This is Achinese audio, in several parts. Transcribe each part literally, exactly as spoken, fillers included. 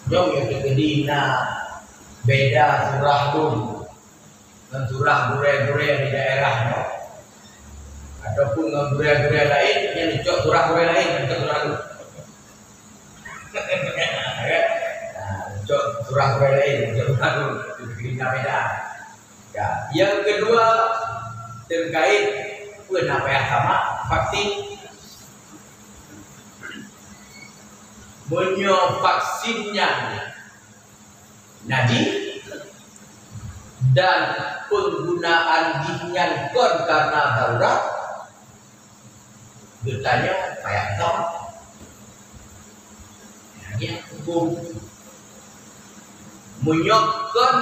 Nyoe nyang teukeudi na beda surah lôn ngon surah gurée-gurée di daerah nyoe, ataupun ngon gurée-gurée laén nyang dicok surah gurée laén, dicok surah lôn. Nah, dicok surah gurée laén, dicok surah lôn. Teukeudi na beda. Ya, yang kedua, terkait peue na payah sama vaksin. Meunyoe vaksin nyan najih dan penggunaan jih nyan kon karena darurat, geutanyoe payah sama. Nyan huköm. Meunyoe kon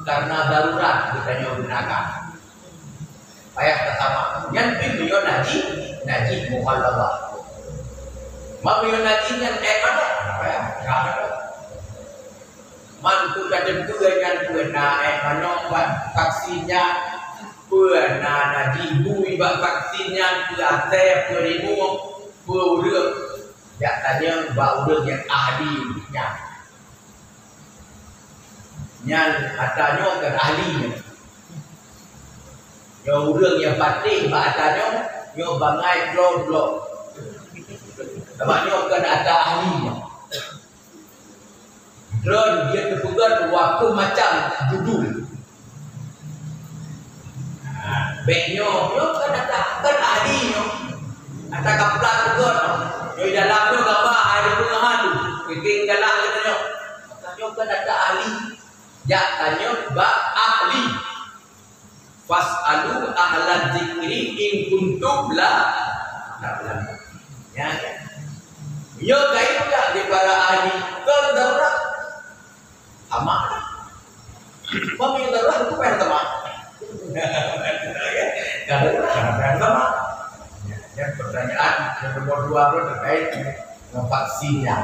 karena darurat geutanyoe gunakan, payah tasama. Nyan pih meunyoe najih, najih mughalladhah. Ma meunyoe najih nyan ék manok, payah. Man peue ka teupeue nyan peue na ék manok bak vaksin nyan, peue na najih bui bak vaksin nyan, peue asèe, peue rimueng, peue ureueng. Jak tanyong bak ureueng nyang ahli nyan. Nyan ata nyoe kon ahli nyoe. Nyoe ureueng nyang patéh bak ata nyoe, nyoe bangai bloe-bloe. Sabab nyoe kon ata ahli nyoe. Droen jeuet teupeugöt dua ploh macam judul. Bèk nyoe, nyoe kan ata, kan ahli nyoe. Ata kaplat peugöt nyoe. Nyoe dalam nyoe gamba hai peungahan tu. Pike galak keu nyoe. Maka nyoe kan ata ahli. Jak tanyong bak ahli. Fas'alu ahla dzikri in kuntum la ta'lamun. Ya, ya. Nyoe kaidah di para ahli kon darurat. Sama. Pemilik darurat itu payah sama. Darurat payah sama. Ya, ya, pertanyaan yang nomor dua itu terkait dengan vaksinnya.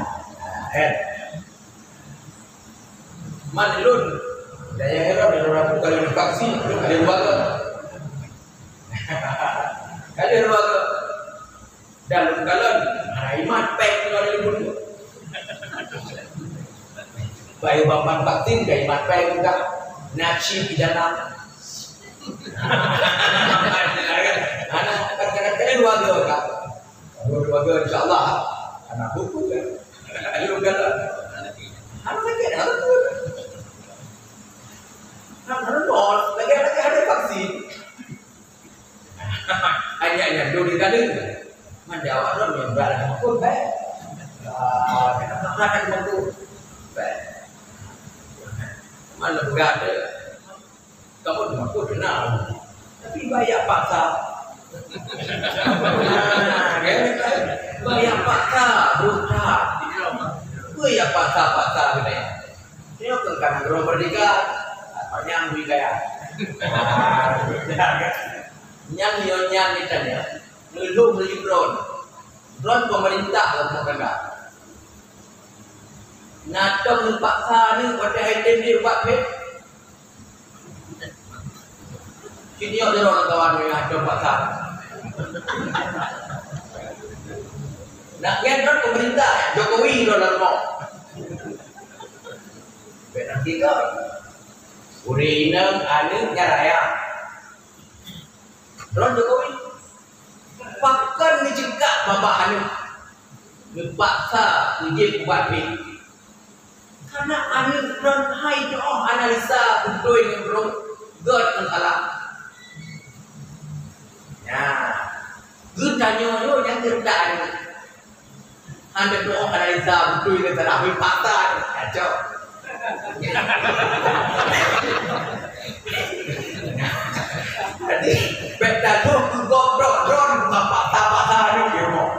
Nah, eh. Man lôn, daya heran dalam ratu kali vaksin, lôn ada dua ke. Ada dua ke. Dan lôn kalon, hana imat pèng tu ada lima. Baik bamban vaksin, ka imat pèng juga. Na chip di dalam. Anak, kadang-kadang dua ke, Kak. Dua-dua ke, insya Allah. Anak buku kan. Ayo, galak. Hana sakét, hana beutôi. Hana, hana nol, lagèe-lagèe hana vaksin. Hanya, hanya, dua kali. Man awak tu, yang berada di Mekah, baik. Ah, kena makan di Mekah. Baik. Mana berada? Kamoe teuma peue kenal. Tapi baya paksa. Nah, kan? Baya paksa, buta. Peue ya paksa-paksa geutanyoe? Nyoe kan kana droe merdeka. Apa nyang bui kaya? Nah, kan? Nyang nyoe nyan geutanyoe. Ngeulhom lé droen. Droen pemerintah lah bukan dah. Nah, tong paksa ni, watèe hai tem di ubat pet. Sini ada orang kawan yang ada pasal. Nak nyan kan pemerintah, Jokowi tu dalam rumah. Bèk nanti kan. Ureueng inong aneuk nyan raya. Droen Jokowi. Pakon neuceukak babah aneuk. Neupaksa keu jép ubat pet. Karena aneuk droen hai jiôh analisa beutôi ngon droen, gèt ngon salah. Nyan, geutanyoe nyoe nyang geutanyoe. Hana jiôh analisa beutôi ngon salah, wéh paksa, kacau. Jadi, bèk tadoh keu gob droen, droen paksa-paksa aneuk di rumoh.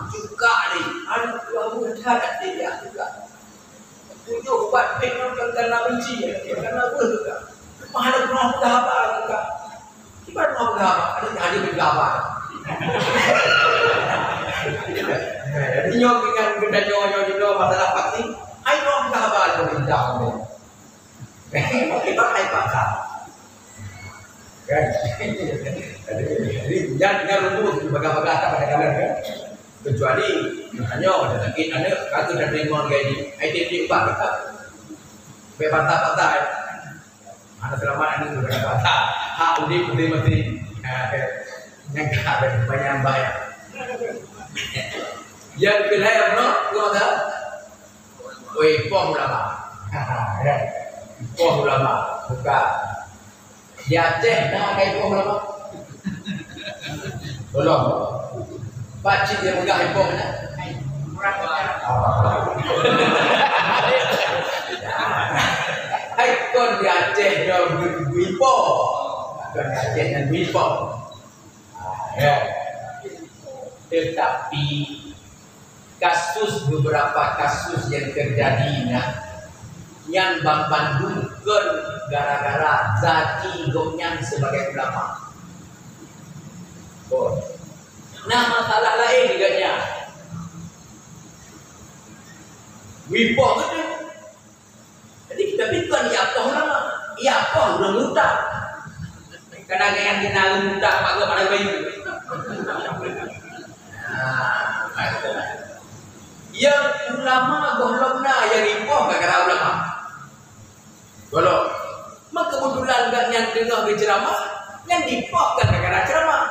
Juga ni, aneuk dua buah dah tak sedia juga. Tujuh ubat pek nyoe bukan karena benci, ya, karena beuh juga. Mah ada pernah peugah haba juga. Kiban pernah peugah haba, ada, ada peugah haba. Jadi nyoe dengan benda nyoe, nyoe, nyoe, masalah vaksin, hai pernah peugah haba pemerintah. Mungkin pakai paksa. Kan? Jadi, jadi, jangan, jangan rumus, bagah-bagah tak pada jalan, kan? Kecuali tanyoe ada sakit aneuk, ka geuh teurimong gaji, ai tiep-tiep bah kita. Sampai patah-patah. Hana seulamat aneuk geuh patah. Hak udép, udép mati. Ha, nyang ka banyak bayar. Yang keuhai apa? Gua ada. Woi, poh ulama. Ya. Poh ulama. Bukan. Di Aceh na kai poh ulama? Belum. Pakcik nyang peugah ipoh na? Hai kon di Aceh nyoe beu-, beu ipoh. Kon di Aceh nyan beu ipoh. Ya. Tetapi kasus, beberapa kasus yang terjadi nyan, nyan banmandum kon gara-gara zati gobnyan sebagai ulama. Kon. Nah, masalah lain juga nyan. Wipoh betul. Jadi, tapi kon iapoh ulama, iapoh ureuëng buta. Kadang yang kita buta, apa ke mana bayu. Nah, yang ulama gohlom na yang ipoh gara-gara ulama. Gohlom. Maka kebetulan gak yang dengar berceramah, yang dipoh kan gara-gara ceramah.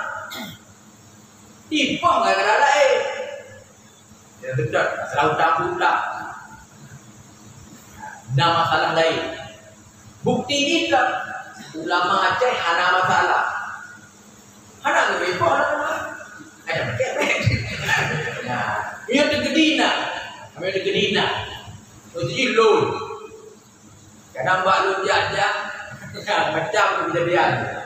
Dipoh gara-gara lain. Ya, betul. Masalah utang piutang. Nah, masalah lain. Bukti jih lah, ulama Aceh hana masalah. Hana ngeubri poh lah. Ada pakai. Nah, ia terjadi nah. Kami terjadi nah. Terjadi loan. Kadang bak lôn jak-jak, macam kejadian.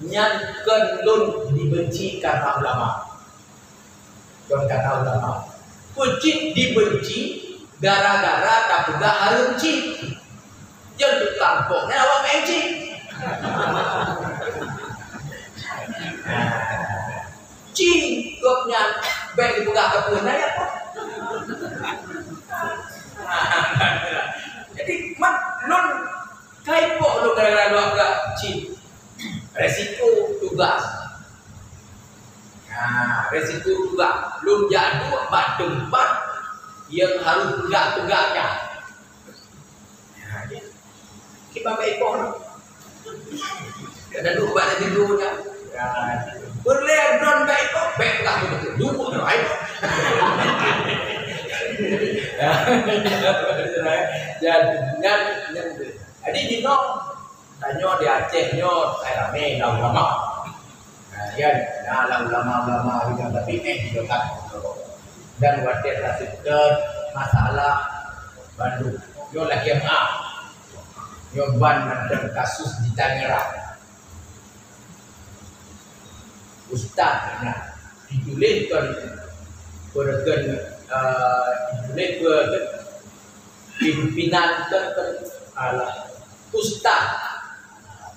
Nyan kon lôn dibenci karena ulama. Kon karena ulama. Peucit dibenci gara-gara tapeugah hareuem cit. Nyan tukang pok nyan awak main cit. Cit gobnyan bèk dipeugah keu peue na ya. Jadi, man lôn kai poh lôn gara-gara dua peugah cit. Resiko tugas. Nah, resiko tugas. Lôn jak duek bak teumpat yang harus peugah-peugah nyan. Nah, jadi, kiban bèk ipoh lôn. Kadang duek bak laju nyan. Ya. Peureulèe droen bèk ipoh, bèk peugah beutôi. Duek droen. Jadi, nyan, nyan. Jadi, di nyoe, tanyoe di Aceh nyoe, ramè na ulama. Nah, ya, na ulama-ulama juga, tapi eh, juga kan. Dan watèe taseutôt masalah bandum. Nyoe lagèe maaf. Nyoe ban mantong kasus di Tangerang. Ustaz na dituléh kon, kon, eh, dituléh kon pimpinan kon, kon, alah, ustaz.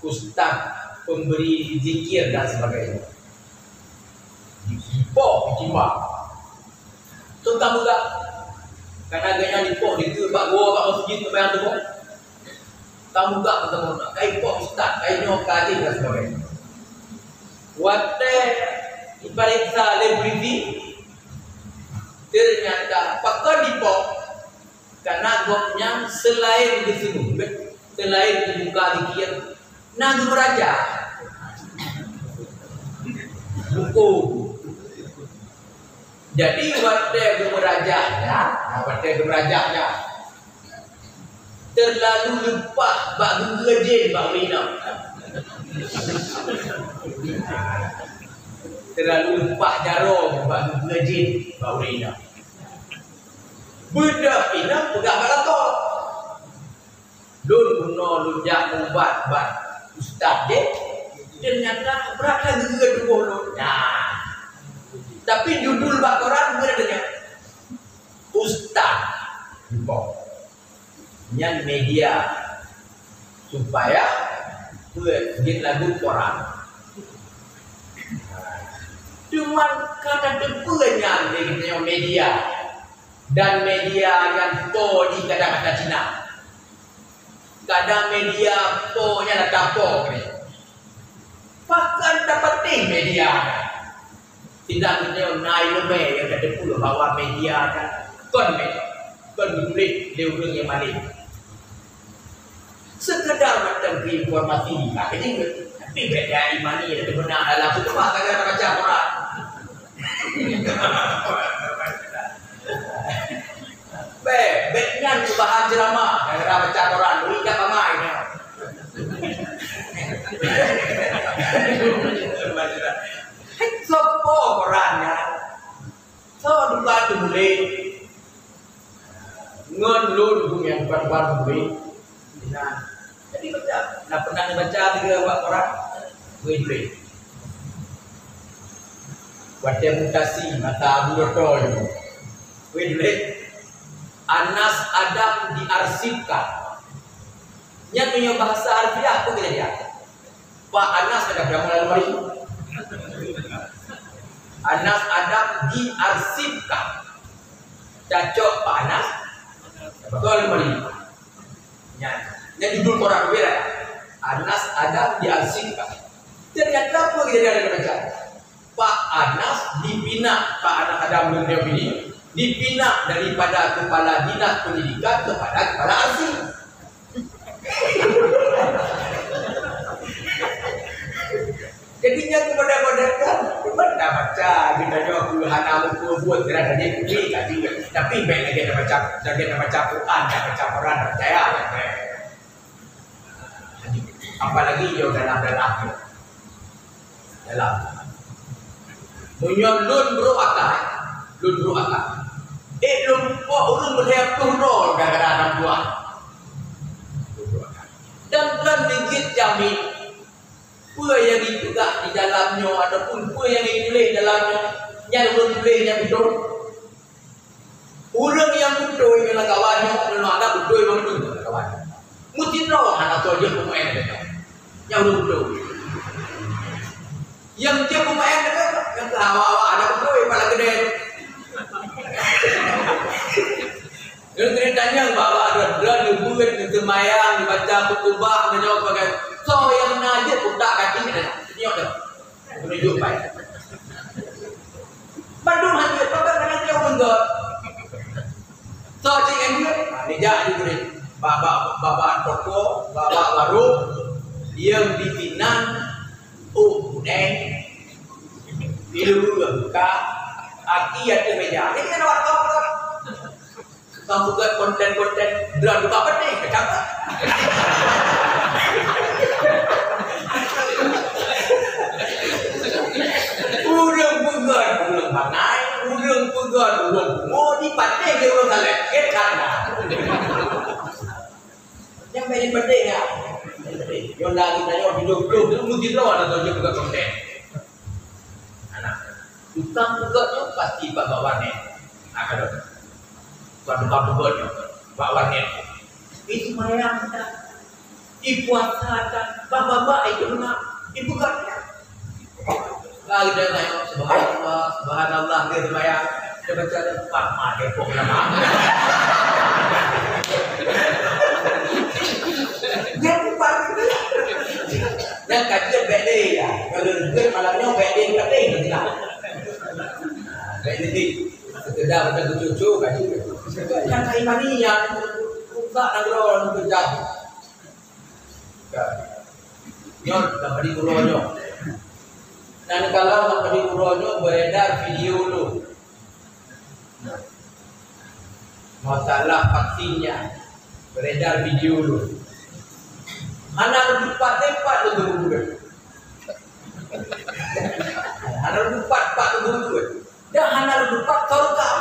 Ustaz pemberi zikir dan sebagainya. Diipoh, ditimbak. Kon ka meugah. Karena gobnyan dipoh dikeue bak goe, bak meuseujid, seumayang suboh. Ka meugah, ka meugah. Ka ipoh ustaz, ka inyoe kadhi dan sebagainya. Watèe dipareksa lé polisi, ternyata pakon dipoh. Karena gobnyan selain disebut, selain dibuka zikir, na geumeurajah buku. Jadi, watèe geumeurajah nyan, nah, watèe geumeurajah nyan, terlalu leupah bak geugeue jén bak ureueng inong. Terlalu leupah jaroe bak geugeue jén bak ureueng inong. Beudôh inong peugah bak lakoe. Lôn bunoe lôn jak meuubat bak ustaz jih, ternyata brat lagèe tuboh lôn. Nah. Tapi judul bak koran beureudeuh nyan. Ustaz. Nyan media supaya peue jeuet lagu koran. Cuman ka tateupeue nyan lé geutanyoe media. Dan media nyan po jih kadang ata Cina. Kadang media po nyan ata po keunoe. Pakon tapatéh media nyan? Sidang nyoe na ileumèe nyang ka teupeue bahwa media nyan kon mè-, kon geutuléh lé ureueng nyang malém. Sekedar mantong keu informasi, tapi bèk ya imani dan beuna dalam, cuma gara-gara baca Quran. Bèk, bèk nyan keu bahan ceramah, gara-gara baca Quran, beri kat ramai nyan. Hai sopo Quran nyan? Soe duka teumuléh? Ngon lôn geuh nyang ban-ban muléh. Nah, jadi baca. Nah, pernah neubaca tiga bak Quran? Wéh, tuléh. Watèe mutasi mata Abu Roto nyoe. Wéh, tuléh. Anas Adam diarsipkan. Nyan meunyoe bahasa harfiah peue keujadian? Pak Anas ada berapa lemari? Anas Adam diarsipkan. Cocok Pak Anas. Betul lemari. Nyan, nyan judul koran beda. Anas Adam diarsipkan. Ternyata apa yang ada baca? Pak Anas dipinah, Pak Anas Adam bin Riyad ini dipinah daripada kepala dinas pendidikan kepada kepala arsip. Jadi nyan kepada-pada kan, cuman dah baca, kita jawab dulu hana muka buat gerak tadi, tapi, tapi baik lagi dah baca, lagi dah baca Quran, dah baca Quran, dah percaya. Apalagi yo dalam-dalam yo. Dalam. Meunyoe lôn brok akai, lôn brok akai. Eh, lôn pok ureueng meuhai ploh droe gara-gara aneuk buah. Dan, dan nigit jamin, peue nyang jipeugah di dalam nyoe ataupun peue nyang jituléh dalam nyoe, nyan ulôn tuléh nyan beutôi. Ureueng nyang beutôi ngon lam kawan nyoe, nyoe anggap beutôi banmandum lam kawan. Meusidroe hana soe jeuet peumaén lé nyoe. Nyang ureueng beutôi. Nyang jeuet peumaén lé nyoe, nyang keu hawa-hawa hana beutôi, pala keudè. Nyoe tanyong bak-bak droe, droe neubeuet, neuseumayang, neubaca khutubah, neujaweub pakai. Soe nyang na jeuet putak kaki nyoe. Nyoe dah. Meununjuk pai. Bandum hana, pakon hana jauh beunggot. Soe cit nyang jeuet? Ha, dijak di murit. Bak, bak, bak, bak toko, bak, bak warong, nyang disinan, oh, kuneng, pilu buka, aki ateueh meja. Jadi, kan awak tahu, kan? Tukang peugöt konten-konten, droe buka peudeh, keucangkat. Ureueng peugöt, ureueng bangai, ureueng peugöt, ureueng pungo, dipatéh lé ureueng saleh. Keucangkat. Nyang bèk dipatéh, ya. Nyoe dah kita nyoe, hidup-hidup, mungkin droe dah tahu dia peugöt konten. Anak. Tukang peugöt nyoe pasti bak, bak warnet. Nah, ka lheueh. Bukan tukang peugöt nyoe, bak warnet. Ih, seumayang that. Ih, puasa that. Bak, bak, bak, ih, deungoe. Ih, peugöt that. Ka lheueh tanyong, "Subhanallah, subhanallah," dia seumayang. Dia baca, "Pak, mak, depok nama." Dia bukan. Nyang ka jeuet bèk lé, ya. Kalau jeuet malam nyoe bèk lé, bèk lé, bèk lé. Bèk lé, sekedar macam cucu, cucu. Kan kain mani, ya. Buka nanggroe, nanggroe jam. Ya. Nyoe, lam padé uroe nyoe. Nah, kalau lam padé uroe nyoe beredar video lôn. Masalah vaksin nyan, beredar video lôn. Hana lôn tupat teumpat lôn teugugur. Hana lôn tupat teumpat lôn teugugur. Dan hana lôn tupat teurekam.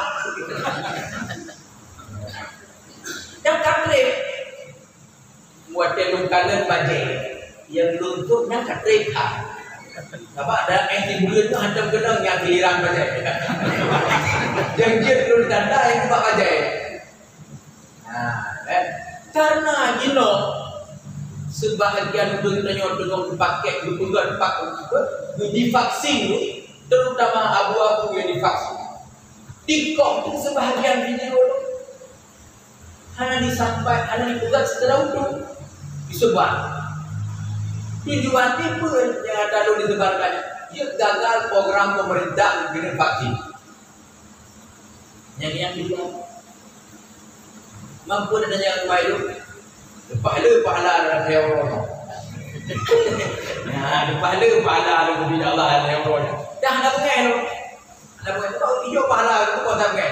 Dan ka trép. Watèe lôn kalon bajèe, nyang lôn sôk nyan ka trép that. Sabab dalam S D buleuen nyoe hantom keunong nyang giliran bajèe. Nyang jeuet lôn tanda nyang bak bajèe. Nah, kan? Karena jinoe, sebahagian ureueng tanyoe teungoh geupakèk, geupeugöt pak, geu-, divaksin, terutama abu-abu nyang divaksin. Dikoh tu sebahagian video tu. Hana disampai, hana dipeugah secara utuh. Disebar. Tujuan tipe nyang ata lôn disebarkan? Jeuet gagal program pemerintah keuneuk vaksin. Nyang, nyang kedua, mampu na tanya keuhai lôn, leupah le pahala lam lhèe uroe nyoe. Nah, leupah le pahala lam bidang Allah lam lhèe uroe nyoe. Dah hana beungèh lôn. Hana beungèh. Ijok pahala lôn, kon hana beungèh.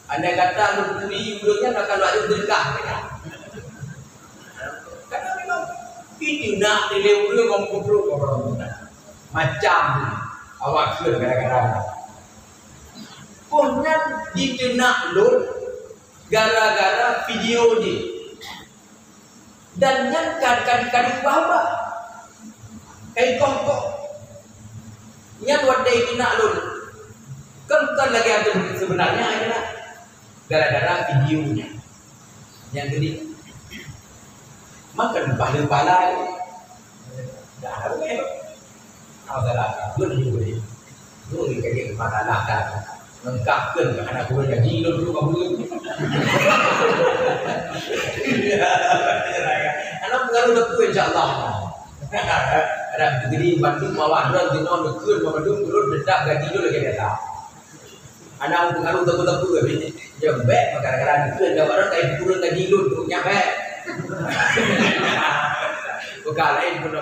Andai kata lôn turi ureueng nyan akan laju teudeungka. Karena memang itu nak dilèe ureueng ngon kubrok orang. Macam awak kheun gara-gara. Boh nyan diteunak lôn gara-gara video jih. Dan nyan ka, ka, ka diubah-ubah. Ka ikong-kong. Nyan watèe keunak lôn. Kan, kan lagèe ateueh sebenarnya aja lah. Gara-gara video nyan. Nyang geude. Makan pahala-pahala. Dah, dah, dah. Masalah, belum juga ni. Belum ni kaji masalah dah. Lengkapkan ke anak buah gaji lôn dulu, kamu dulu. Anak pengaruh depan, insya Allah. Ada gede bantu mawah, dua, dino, nekun, bantu, turun, tetap gaji dulu lagi datang. Anak pengaruh depan, depan, jam baik, gara-gara nekun, dah barang, tapi turun gaji lôn, tu nyampe. Bukan lain pun.